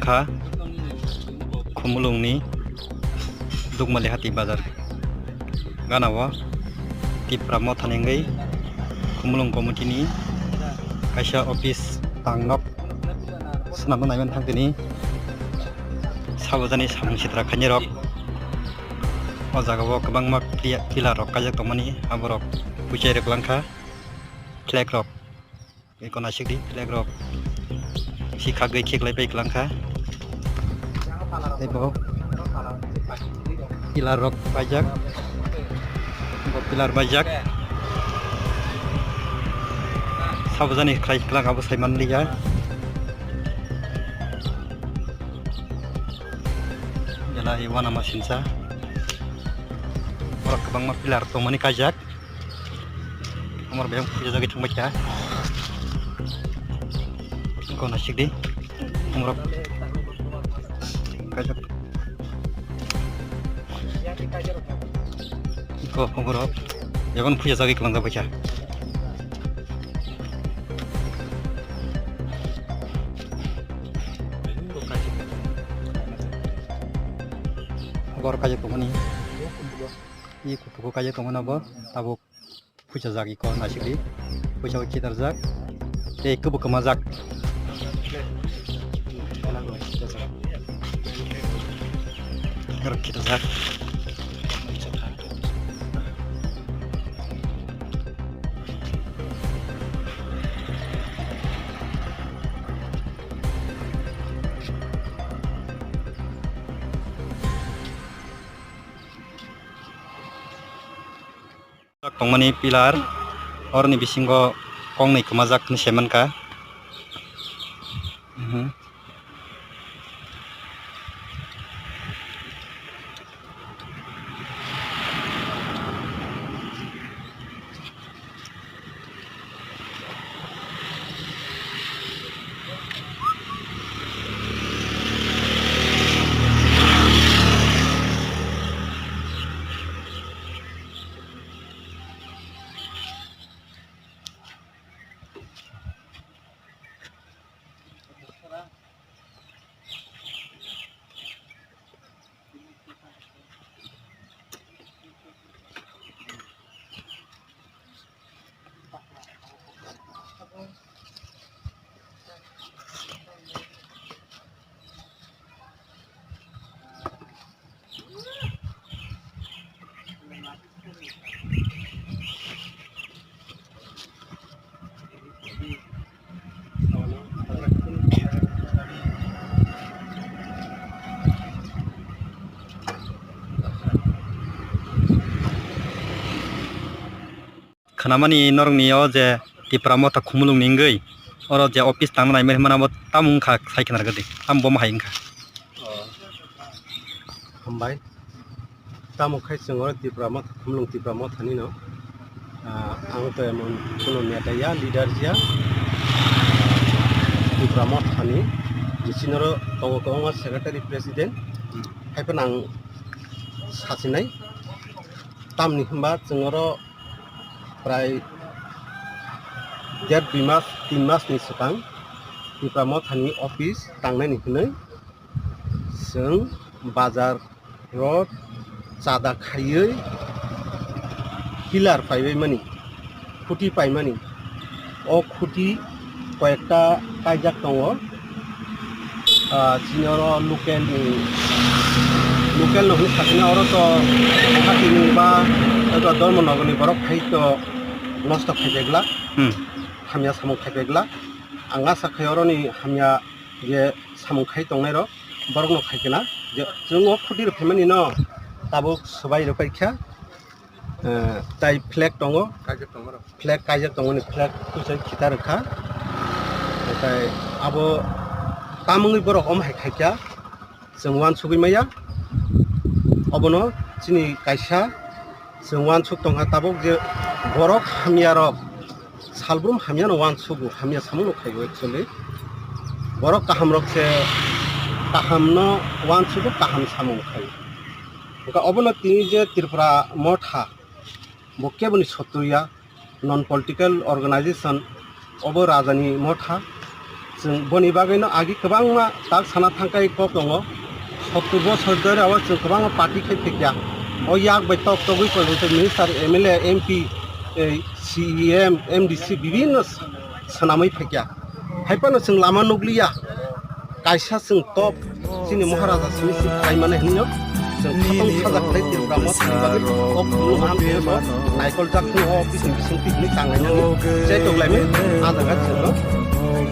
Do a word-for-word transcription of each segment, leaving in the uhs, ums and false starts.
Kha Khumulwngni Dukmali Hati Bazar ganao Tipra Motha ni wngwi Khumulwng committee ni kaisa office tang nok swnamna naiman thang tini sabajani samung sitra khainai rok o jaga o kwbangma pli-, pillar rok kaijak tongmani aborok puichai rwk langkha flag rok. Eko naisik di flag rok si khagwi kheklai pai kwlangkha. Tei bo pillar rok paijak, bo pillar paijak. Sabajani khlai kwlang abo saiman liya. Belai uanama sinsa. Borok kwbangma pillar tongmani kaijak. Amor bebak puja jagwi thangbai kha. Eko naisik di. Amorok kaijak. Eko borok bebak puja jagwi kwlangjak bai kha. Borok kaijak tongmani. I kutugo kaijak tongmani abo tabuk. Puisa jak iko naisik di. Puisa o khitarjak. Tei kubu kwmajak. Oro khitarjak. Tongmani pillar, oroni bisingo kongnwi kwmajak hinwi saimankha. Mhm. Khwnamani norokni o je Tipra Motha Khumulwng ni wngwi oro je office tangna naimani hwnmano bo tamo wngkha sai khna rwgwdi, tamo bomo hai wngkha. O, hambai. Tamo khai chwng oro Tipra Motha, Khumulwng Tipra Motha ni no, ah, ang to emon kuno neta ya, leader ya, Tipra Motha ni, je chini oro tongo kwbangma secretary, president, hai phano ang sachinai. Tamni hwnba chwng oro prai der dui mas, tin mas ni swkang Tipra Motha ni office tangnai ni hwnwi chwng bazar ro chada khaiwi pillar paibai mani, khuti paimani. O khuti koyekta kaijak tongo. Ah, chini oro local ni, local no hwnwi sakha oro to Guwahati ni ba eko Dharmanagar ni borok hai to nosto khai pegla, hmm, hamya samung khai pegla. Ang asa khai oro ni hamya je samung khai tongnai rok borok no khai kena je chwng o khuti rok phaimani no tabuk swbai rwpai kha. Eh, tai flag tongo. Kaijak tongo rok. Flag kaijak tongmani flag kuchai khita rwkha. Tei abo tamungwi borok omo hai khaikha, chwng uansugwi maya. Obono chini kaisa chwng uansuk tongkha tabuk je borok hamya rok, salbrum hamya no uansugo, hamya samung no khaio actually. Borok kaham rok se kaham no uansugo, kaham samung khaio. Hwnkhe obono tini je Tripura Motha, bo keboni sotro ya, non political organization, obo rajani motha, Chwng boni bagwino agi kwbangma tak sana thangkai kok tongo. Sottur bosor dhore o chwng kwbangma party khe phikya. O yak bai tok togwi Purbanchal minister, M L A, M P, eh, C E M, M D C bibhinno swnamwi phikya. Haiphano chwng lama nukliya. Kaisa chwng top chini Maharaja simi si khlaimani hinyo. Chwng khatong khajak khlai Tripura Motha ni bagwi o khulum ham khe bo naikol jak thung o office ni bising twi hwnwi tanglainani. Chai tonglaimani a jaga chwngno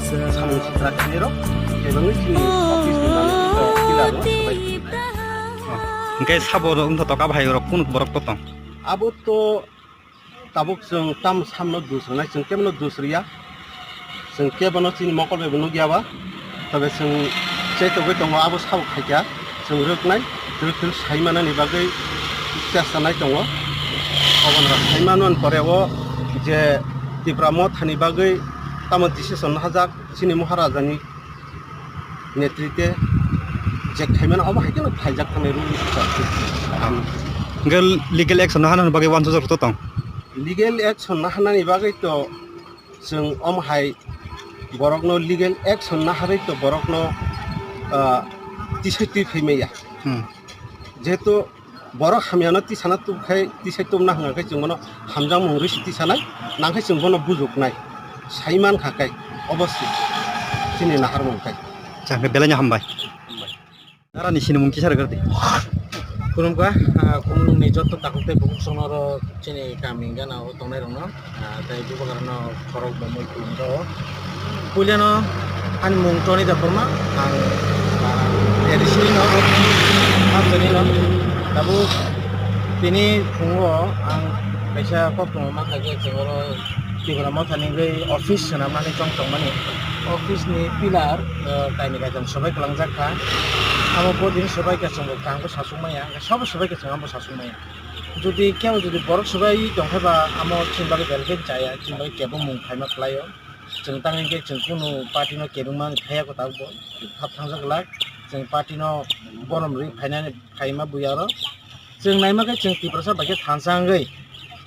samung sitra khairok kebengwi chini office ni manwi pillar no swbai. Hwnkhe sabo wngthotok a bahai rok kunu borok to tong? Abo to tabuk chwng tamo samno dus rwnai, chwng kebono dus rwya, chwng kebono chini mokol bai bo nukya ba, tobe chwng che togwi tongo abo sabo khaikha, chwng rwknai, rwktwk sai manani bagwi chesta nai tongo. Obono sai manmani pore o je Tipra Mothani bagwi tamo decision hajak chini Maharajani netrite je khaimano obo hai kheno khaijak thangwi rw. Hwnkhe legal action no hanani bagwi uansukjak rok to tong? Legal action no hanani bagwi to chwng omo hai borokno legal action no harwi to borokno, ah, tisai twi phai maya. Hmm. Jehetu borok hamyano tisana tubkhai, tisai tubna hwnkha khe chwng bono hamjakmung rwisi tisanai, nangkhe chwng bono bujuknai, sai mankha khe obo se chini naharmung khe. Chakhe belai no hambai. Hambai. Narani sinimung kisa rwgwrdi. Khulumkha, ah, khumulungni joto takhuk tei bukhuk songno oro chini kami gana o tongnai rokno. Ah, tei bubagrano khorok bo mui khulumjao. Puilano ani mung Tony Debbarma, ang, ah, A D C no, Amchaini no. Tabuk tini phungo ang kaisa koktwma mankha je chwng oro Tipra Mothani wngwi office swnamnani chong tongmani. Office ni pillar, ah, kainwi kaitham swbai kwlangjak kha. Abo bodin swbai khe chwng bo kaham khe sasuk maya, sabo swbai khe chwng abo sasuk maya. Jodi kebo jodi borok swbai tongkhe ba amo chini bagwi belai khe chaya, chini bagwi kebo mung phaima khlaio. Chwng tang hinkhe chwng kunu party no kebengma phaiya kwtal bo, thap thangjak glak. Chwng party no borom rwi phainani phaima buya oro. Chwng naima khe chwng Tiprasa bai khe thansa wngwi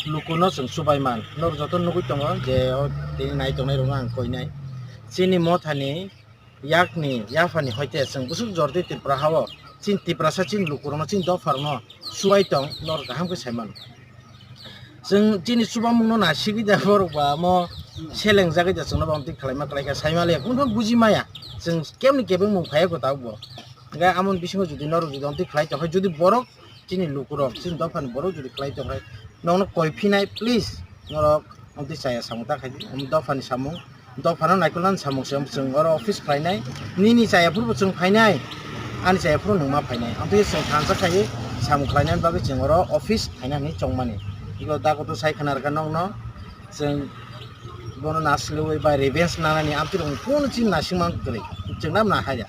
lukuno chwng chubai man. Norok joto nugwi tongo je o tini nai tongnai rokno ang koinai. Chini Mothani yakni, yaphani hoite chwng bwswk jordi Tripura hao chini Tiprasa chini lukurokno chini dopharokno chubai tong, norok kaham khe sai mano. Chwng chini chubamungno nasigwi da borok ba amo selengjagwi da chwngno ba amtwi khlaima khlaikha sai maliya, kunu buji maya. Chwng kebni kebengmung phaiya kwtal bo. Hwnkhe amoni bisingo jodi norok jodi amtwi khlai tongkha, jodi borok chini lukurok, chini dophani borok jodi khlai tongkha, nokno koi phinai, please, norok amtwi chaya samung ta khaidi, omo dophani samung, dophano naikolnani samung se, chwng oro office khlainai, nini chaya phuru bo chwng phainai, ani chaya phuru nwng ma phainai, amtwi chwng thansa khaiwi samung khlainani bagwi chwng oro office khaina hinwi chongmani. Iko dago to sai khna rwkha nokno, chwng bono nasilwi bai revenge nanani amtwi rok kunu chini nasingma kwrwi, chwng nam nahaya.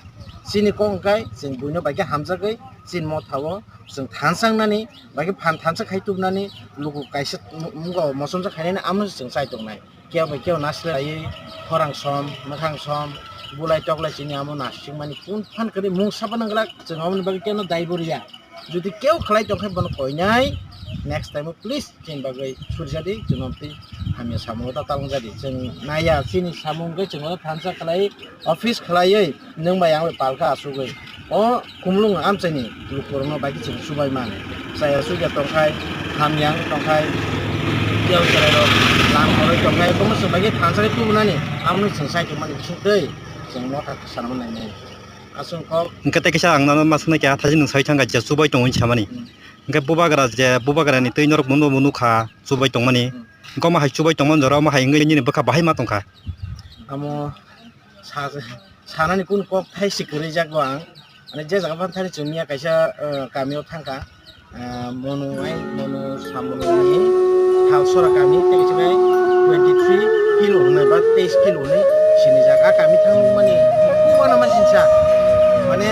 Chini kok hwnkhe chwng buino bai khe hamjagwi chini Mothao chwng thansa wngnani, bai khe phan thansa khai tubunani, luku kaisa mu-, mungo mochomsa khainani, amo se chwng chai tongnai. Kebo bai kebo nasilaiwi khorang som, mwkhang som, bulai toklai chini amo nasingmani kun phan kwrwi mungsa phano glak, chwng aboni bagwi keno daibo rwya. Jodi kebo khlai tongkhe bono koinai, next time o please chini bagwi surjadi, chwng amtwi hamya samung ta talongjadi. Chwng naiya chini samung khe chwng thansa khlai, office khlaiwi nwng bai ang bai palkha asugwi. O khumulwng amchaini lukurokno bai khe chwng chubai man. Chaya chukya tongkhai, hamya wng tongkhai, tiyang chwrairok lam horoi tongkhai, bono chwng bai khe thansa khe tubunani, amoni chwng sai tongmani bising twi chwng motha sanama nainai. Aswk kok. Hwnkhe tei kisa ang nono ma swngnai khe, hathai nwng sai thangkha je chubai tongo hinwi samani. Hmm. Hwnkhe bubagra je, bubagrani twi norok munubo nukha chubai tongmani. Hmm. Hwnkhe omo hai chubai tongmani jora omo hai wngwi nini bwkha bahai ma tongkha. Amo sa-, sanani kunu kok thai se kwrwi jak bo ang. Mane je jaga phano thani chwng miya kaisa, eh, kamio thangkha. Ah, Monu ai, Monu Samoni Thalsora kami, tei kisa bai twenty three kilo hwnwi ba teis kilo hwnwi sinijak. A kami thangmani, kubana ma sinsa. Mane,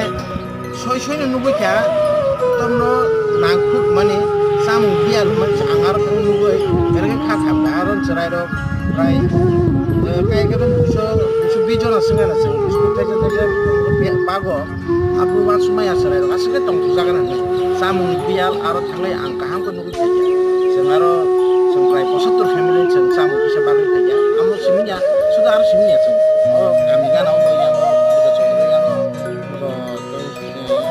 soi soi no nugwi kha, tomno nangkuk mani, samung biya rwmani sa ang aro thangwi nugwi, erkhe kha khamda, aro chwrairok, prai, eh, kai khe bini buso, buso bijona swngana chwng, buso thaisa thaisa bago. Aphuru uansukmaya chwrairok aswk khe tongthokjagana hinwi. Chamungni biyal aro thanglai ang kaham khe nugwi phaikha. Chwng aro chwng prai pochattor family chwng chamung kisa bagwi phaikha. Amo simi ya, suda aro simi ya chwng. O Kami gana o yang o, kita chondro yang o, o, tei, eh,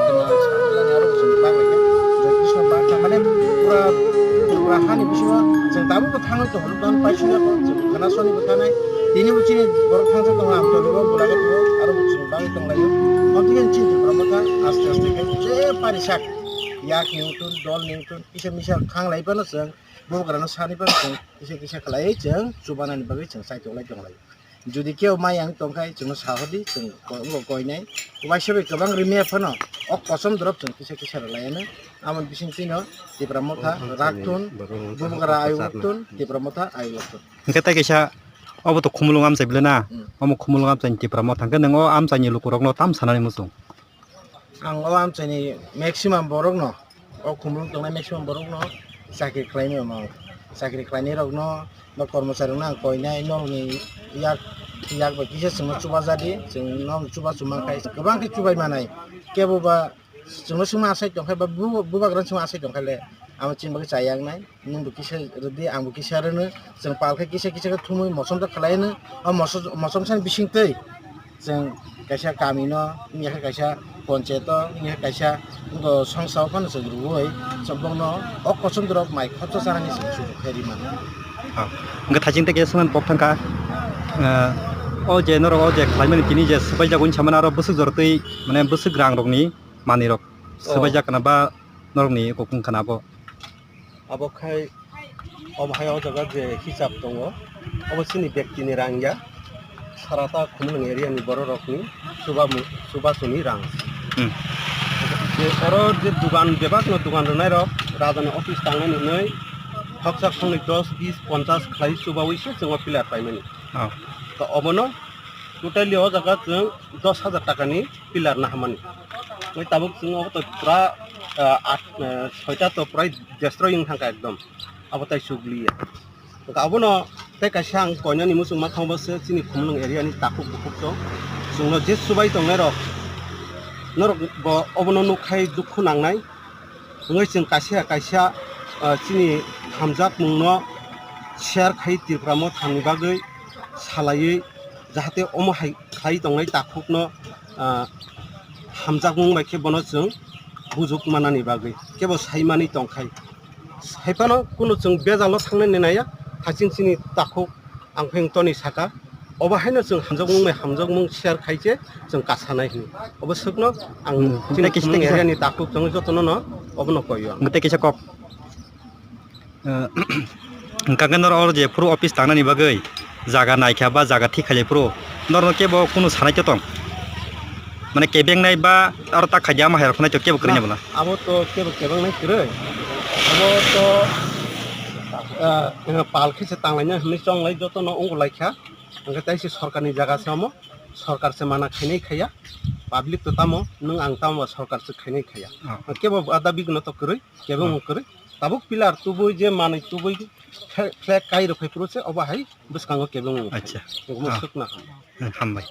tema sakjani aro chwng bak lai kha. Jai Krishna bak kha, mane pura, pura hani bisingo chwng tabuk bo thangwi tongo, don paisingya ko, chwng khana soni bo thanai. Tini bo chini borok thangsa tongo, amtoli bo, bulaga bo, aro bo chwng bagwi tonglaio. Aboni chini Tipra Motha aste aste khe je parisak, yak ni wngtun, dol ni wngtun, kisa misa khanglai phano chwng, bubagrano sani phano chwng, kisa kisa khlaiwi chwng chubanani bagwi chwng chaitok lai tonglai. Jodi kebo maya wng tongkha, chwngno sahordi, chwng ko-, wngkha koinai. Waisa bai kwbang rimya phano, o kosom drop chwng kisa kisa rwlaiano. Amoni bising twino Tipra Motha, Raktun, Bubagra ayuk loktun, Tipra Motha ayuk loktun. Hwnkhe tei kaisa, obo to Khumulwng amchai bwle na? Hmm. Omo Khumulwng amchaini Tipra Motha hwnkhe nwng o amchaini lukurokno tam sanani muchung? Ang o amchaini maximum borokno, o Khumulwng tongnai maximum borokno chakri khlainai omo. Chakri khlainairokno, ba kormocharirokno ang koinai, norokni yak, yak bai kisa chwngno chubajadi, chwng norokno chubachu mankha, kwbang khe chubai manai. Kebo ba chwngno swngma asai tongkha, ba bu-, bubagrano swngma asai tongkha le, amo chini bagwi chaya wngnai. Nwng bo kisa rwdi, ang bo kisa rwno, chwng pal khe kisa kisa khe thumwi mochom ta khlai hwno, o mochom, mochom sani bising twi chwng kaisa kami no, wngya khe kaisa ponchayat o, wngya khe kaisa wngkha songsa o phano chwng rwui, chwng bokno o kosom dorok mai khoroksa chanani chwng sujuk khe ri mano. Ah, hwnkhe thaiching tei kisa swngmani kok thangkha, ah, o je norok o je khlaimani tini je swbaijak wngwi samani aro bwswk jorotwi mane bwswk rang rokni manwi rok swbaijak kana ba norokni kok wngkha na abo? Abo khai, obo hai o jaga je hisab tongo, obo chini bektini rang ya, sarata Khumulwng area ni borok rokni chubamu-, chubachuni rang. Hmm. Je oro je dugan bebak no dugan rwnai rok, raja ni office tangnani hwnwi khoksa khongnwi dos, bis, ponchas khlai chubaui se chwng o pillar paimani. Oh. To obono totally o jaga chwng dos hajar taka ni pillar nahamani. Oi tabuk chwng obo to pura, ah, at, ah, soita to pura destroy wng thangkha ekdom. Abo tai chukliya. Hwnkhe abono tei kaisa ang koinani muchungma thangbo se chini Khumulwng area ni takhuk bukhuk tong. Chwngno je chubai tongnai rok, norok bo obono nukhai dukhu nangnai. Wngwi chwng kaisa kaisa, ah, chini hamjakmungno share khai Tipra Mothani bagwi salaiwi jahate omo hai khlai tongnai takhukno, ah, hamjakmung bai khe bono chwng bujuk manani bagwi kebo saimani tongkhai. Haiphano kunu chwng bejalo thangnani naiya, haching chini takhuk ang pheng toni saka, obo haino chwng hamjakmung bai hamjakmung share khai se chwng kasanai hwnwi. Obo swkno ang Hmm, chini tei kisa, Khumulwng tei kisa. Area ni takhuk chwng jotono no obono koi o ang. Tei kisa kok. Eh, hwnkha khe norok oro je phuru office tangnani bagwi jaga naikha ba jaga thik khailai phuru norokno kebo kunu sanai to tong? Mane kebengnai ba aro tak khaidi ama hai rok sanai to kebo kwrwini Na, bola? Abo to kebo kebengnai kwrwi. Abo to, eh, pal khe se tanglaina hwnwi chonglai jotono ongolaikha. Hwnkhe tei se sorkarni jaga se omo, sorkar se mana khainai khaiya. Public to tamo, nwng ang tamo ba sorkar se khainai khaiya. Oh. Kebo ada bigno to kwrwi, kebo Oh. Kwrwi. Tabuk pillar tubui je manwi tubui flag, flag kai rw phai phuru se obo hai bwskango kebengwi. Acha. Omo Ah. Swkna ham. Hambai.